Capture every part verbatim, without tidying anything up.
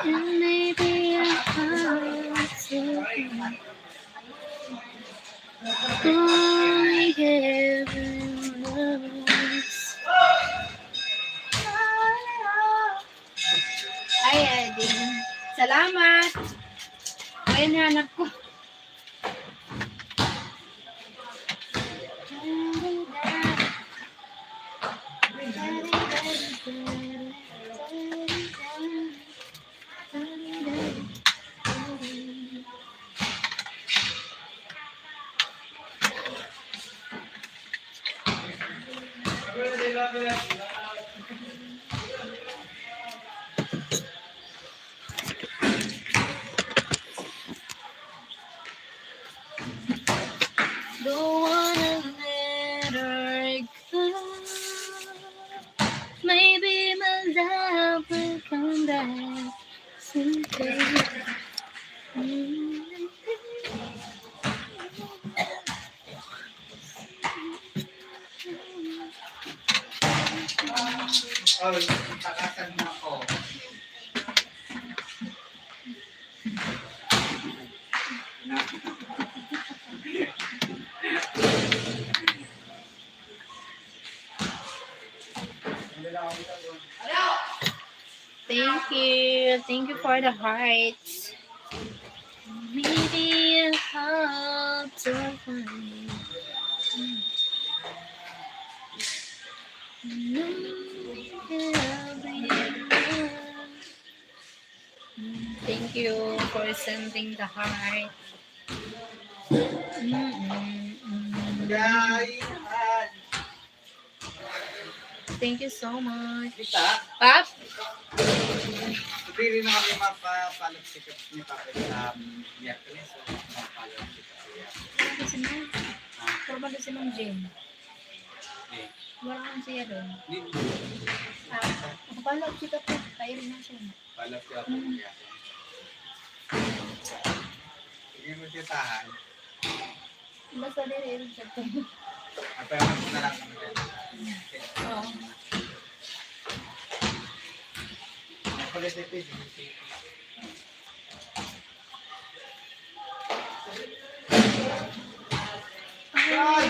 And maybe I have to only heaven knows. Ay, Eddie. Salamat. Ayan, hanap ko. Don't wanna let her go. Maybe my love will come back someday. Oh, takasan mo ako. Thank you. Thank you for the hearts. Maybe a heart to find. Thank you for sending the heart. Mm-mm-mm. Thank you so much. Kita? Pap? Pwede na kami mapa-follow up check-up ni Papa sa Miyerkules. So, mapa-follow up check-up siya. Wala si Ma'am. Ah. Wala ba si Ma'am Jane? Eh. Wala naman siya doon. Hindi. Ah, mapa-follow up check-up po. Kaya rin na siya. Follow up check-up po. Mm. Sige mo siya tahan. Basta diri, ibig sabihin. Apa yung mas na lang? Oo. Ang kulit nito, eh. Ay!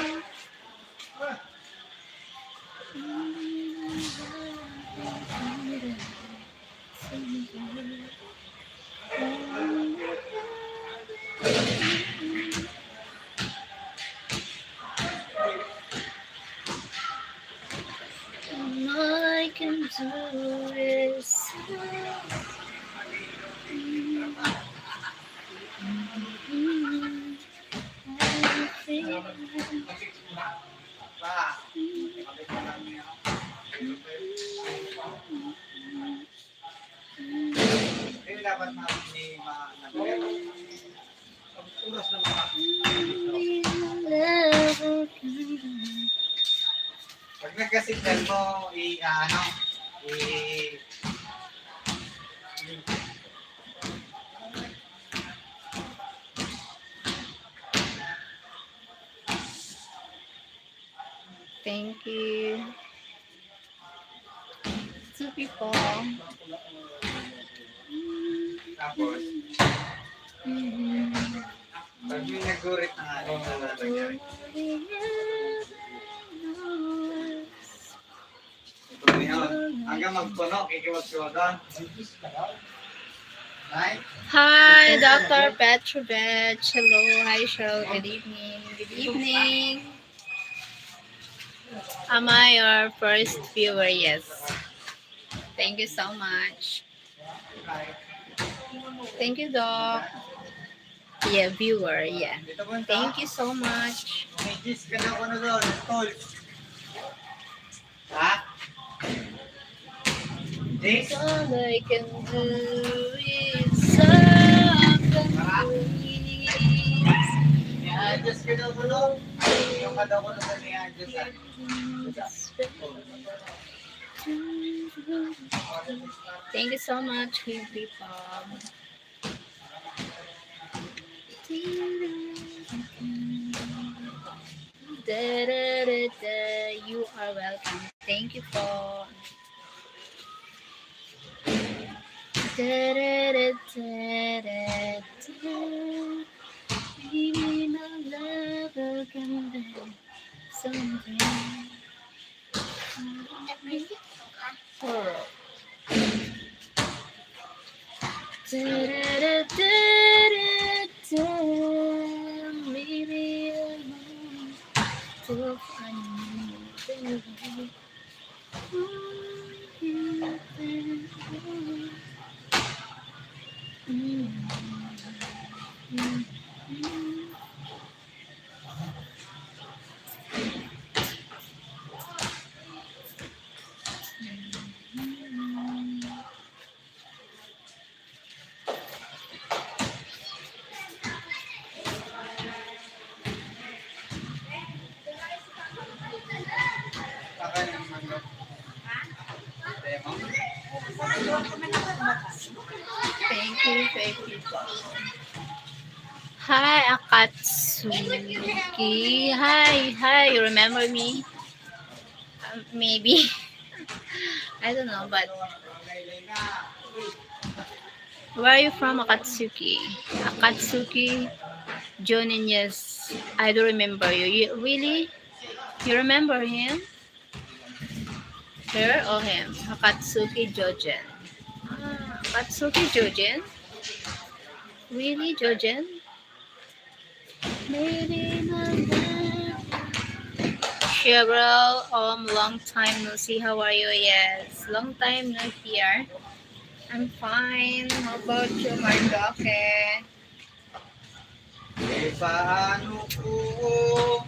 All I can do is Kaya dapat natin may mga nag-, oras na mga. Pag nagka-signal mo, i-, ah, ano, i-, Thank you. Two people. Tapos, mm-hmm. Pag may naggurit na nga, ano na nangyari? Ito na yun. Hanggang magpuno, kikiwag-kiwagan. Right? Hi, Doctor Petrovich. Hello. Hi, Cheryl. Good evening. Good evening. Am I your first viewer? Yes. Thank you so much. Thank you, Doc. Yeah, viewer, yeah. Thank you so much. May gist ka daw, ano daw, tol? Ha? Gist? All I can do is suck and squeeze. May adjust ka daw, ano? Yung ka daw, ano, may adjust, ah. Thank you so much, Queen People. Da, da, da, da. You are welcome. Thank you po. Da, da, da, da, da, da. Baby, my love will come back someday. Maybe I want to find you. Thank you, thank you po. Hi, Akatsuki. Hi, hi. You remember me? Um, maybe. I don't know, but where are you from, Akatsuki? Akatsuki Jonin, yes. I do remember you. You really? You remember him? Her or him? Akatsuki Jojen. Ah, Akatsuki Jojen? Really, Jojen? Maybe my love. Cheryl, um, long time no see. How are you? Yes, long time no hear. I'm fine. How about you, Marjoke? Eh, paano ko?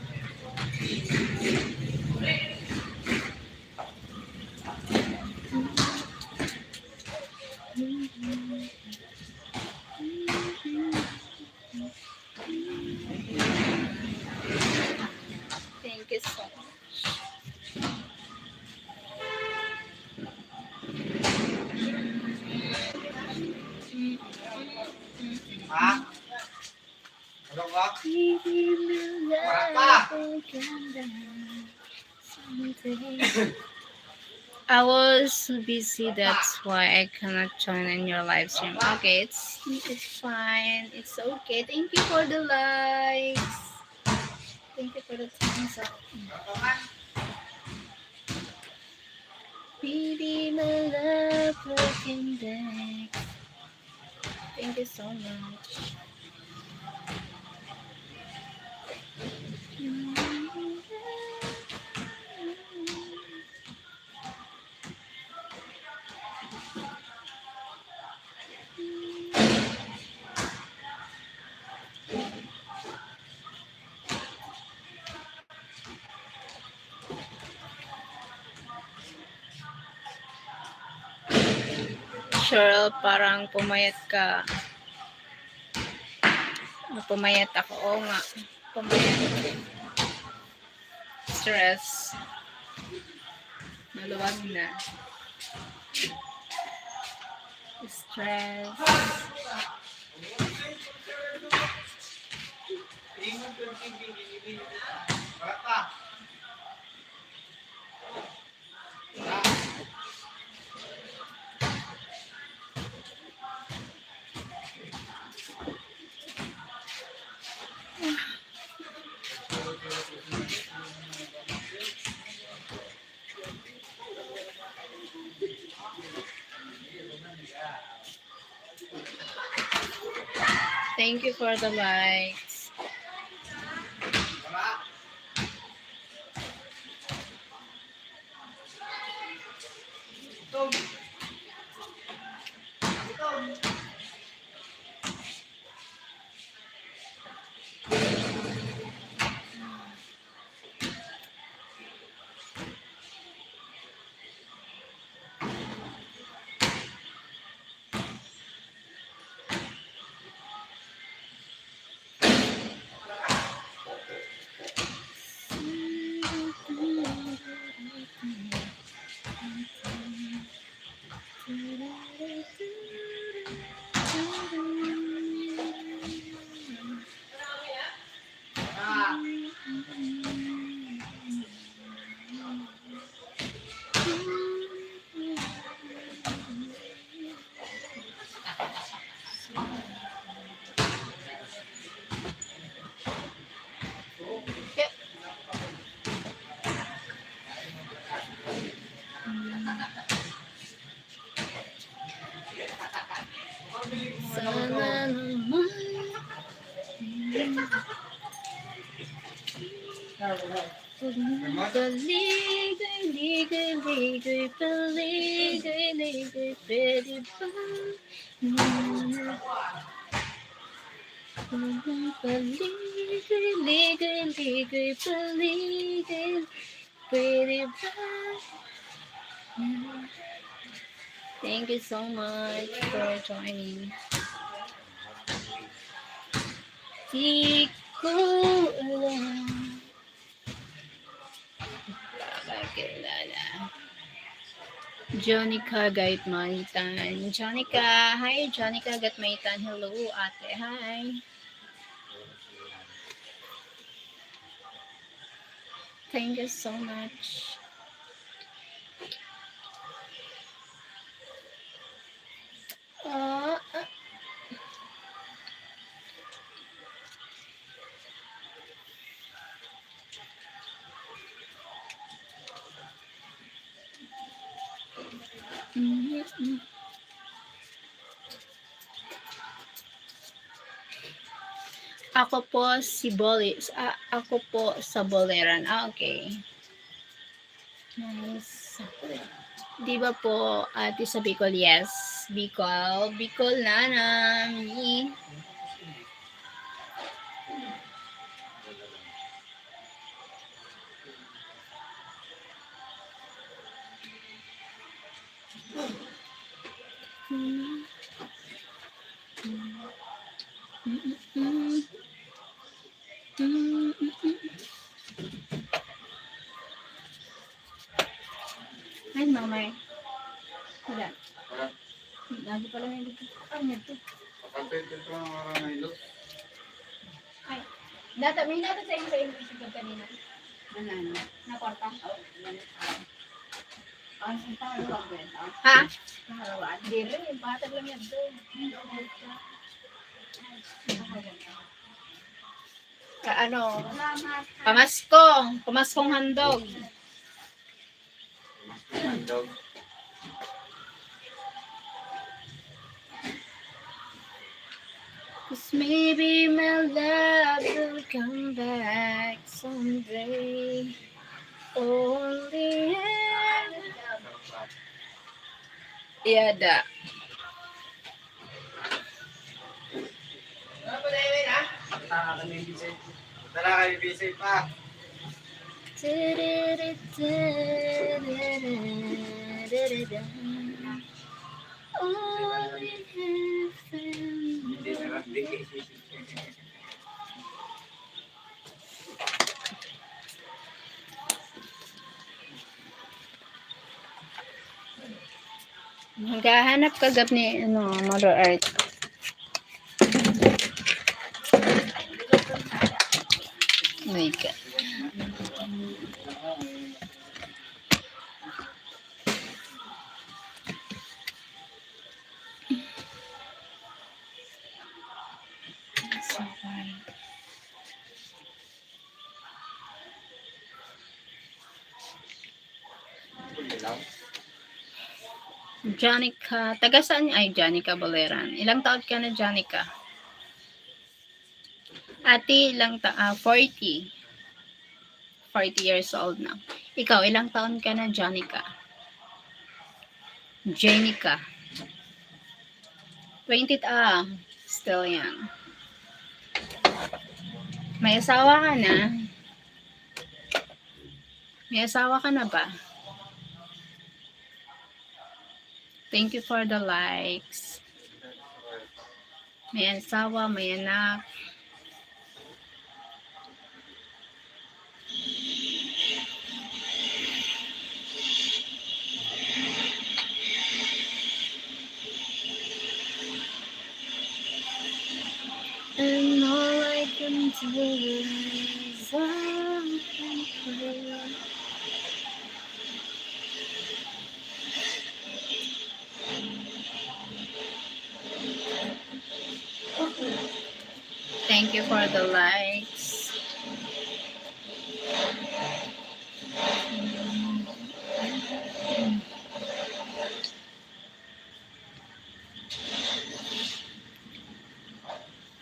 Thank you so much. Ha? Ano ka? Wala pa. I was busy, that's why I cannot join in your live stream. Okay, it's, it's fine. It's okay. Thank you for the likes. Thank you for the thumbs up. Baby, my love, looking back. Thank you so much. Cheryl, parang pumayat ka. Pumayat ako. Oo nga. Pumayat. Stress. Maluwag na. Stress. Thank you for the likes. Paligoy, ligoy, ligoy, paligoy, ligoy, pwede ba? Paligoy, ligoy, ligoy, paligoy, pwede ba? Thank you so much for joining. Di ko alam. Kakilala. Jonica Gaitmaitan. Jonica, hi, Jonica Gaitmaitan. Hello, ate. Hi. Thank you so much. Ah, ah. Mhm, mhm. Ako po si Boli-, ah, ako po sa Boleran. Ah, okay. Nice. Di ba po, ate, sa Bicol? Yes. Bicol. Bicol na nami. Ay, mamay. Wala. Lagi pala may dito. Ay, nagto. Kapatid, ito ang mga nahilo. Ay, data, may data sa inyo sa inyo kanina. Ano, ano? Na kwarta? Oh, yan. Ang sa tao, ang kwenta. Ha? Ang harawan. Diri, yung patag lang yan doon. Ka-, ano? Pamasko. Pamaskong handog. Cause maybe my love will come back someday. Only ever. Yada. Tara kami, Vincent. Tara kami, Vincent, pa. Only heaven. Hindi na lang, hindi. Naghahanap ka gab ni, ano, Mother Earth. Oh my God. So fine. Janica, taga saan? Ay, Janica Boleran. Ilang taon ka na, Janica? Ate, ilang ta-, ah, forty. Forty years old na. Ikaw, ilang taon ka na, Janica? Jenica. Twenty, ah, still young. May asawa ka na? May asawa ka na ba? Thank you for the likes. May asawa, may anak. And all I can do is I can pray. Thank you for the likes.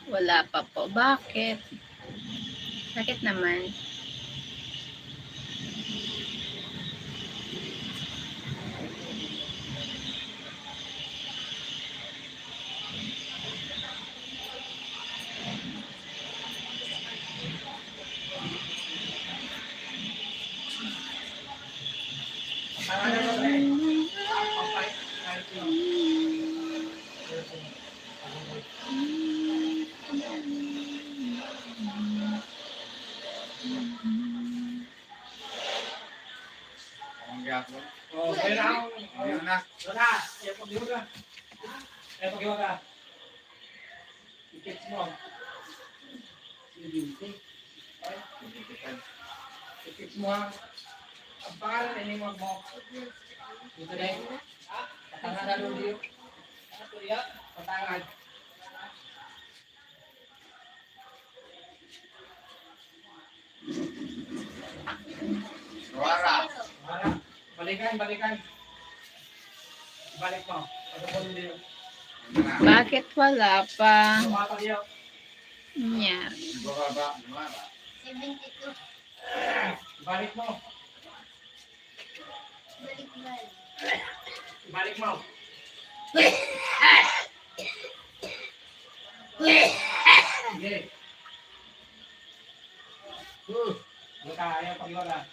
Wala pa po. Bakit? Bakit naman? Oh, kaya na ako. Ayun na. Wala. Kaya pag-iwag ka. Kaya pag-iwag ka. Ikits mo. Ikits mo, ha? Ang pangalan na inimog mo. Dito na yun. Patanga na, Lodi. Patanga. Wala. Wala. Balikan, balikan. Balik mo. Pagkapon mo dito. Bakit wala pa? Bumaba dito. Nangyari. Bumaba. Wala. Seventy-two. Balik mo. Balik mo. Balik mo. Sige. Huh. Wala ka, ayaw pag-iwala.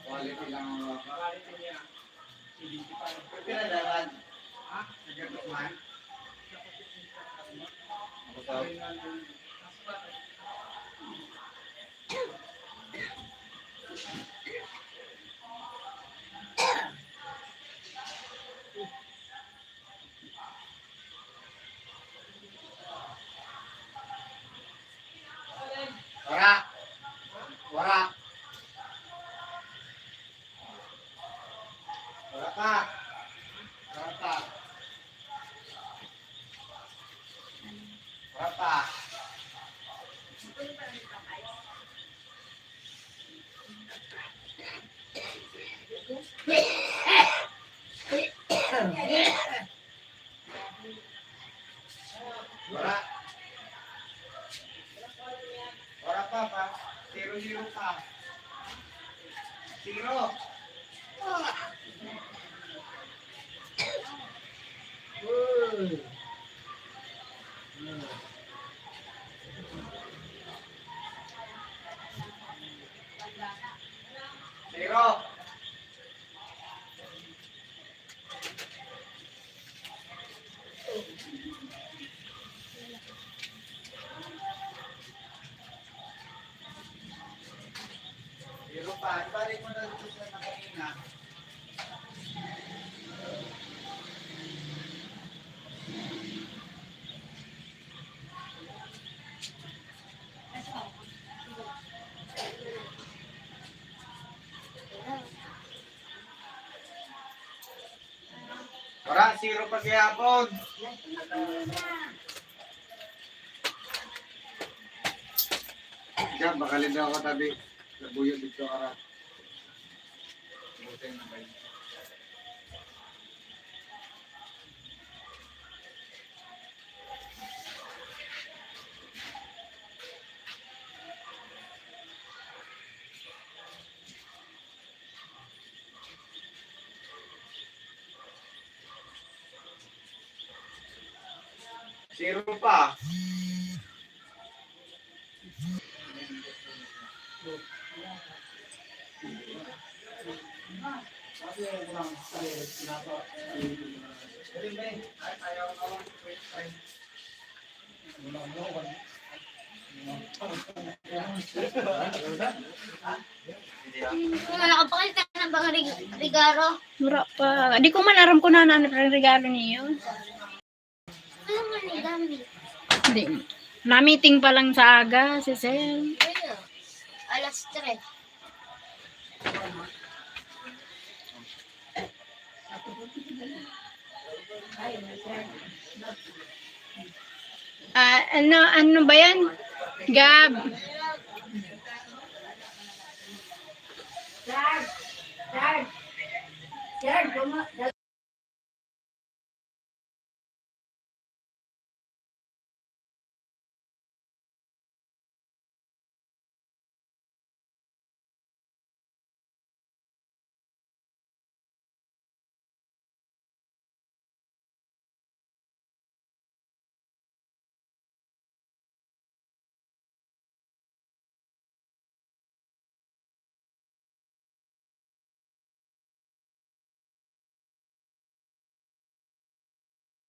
Quality lang ang mga quality niya. Pipila daran? Ha? Nagkakit man? Basta Wala. Wala. Wala pa. Wala pa. Wala pa. Wala. Wala pa, pa. Zero, zero pa. Zero. Ah. Uy. Zero. Zero pa. Ibalik mo na dito sa kanina. Wala, zero pa gihapon. Diyan, baka linda ako tabi. Nabuyo dito, arat. Zero pa. Wala ka pa kayo ng mga rig-, regalo? Wala pa. Di ko man aram kung ano ang regalo niyo. Ano nga ni Dami? Di. Namiting pa lang sa aga, si Sel. Alas tres. Ah, ano, ano ba yan? Gab.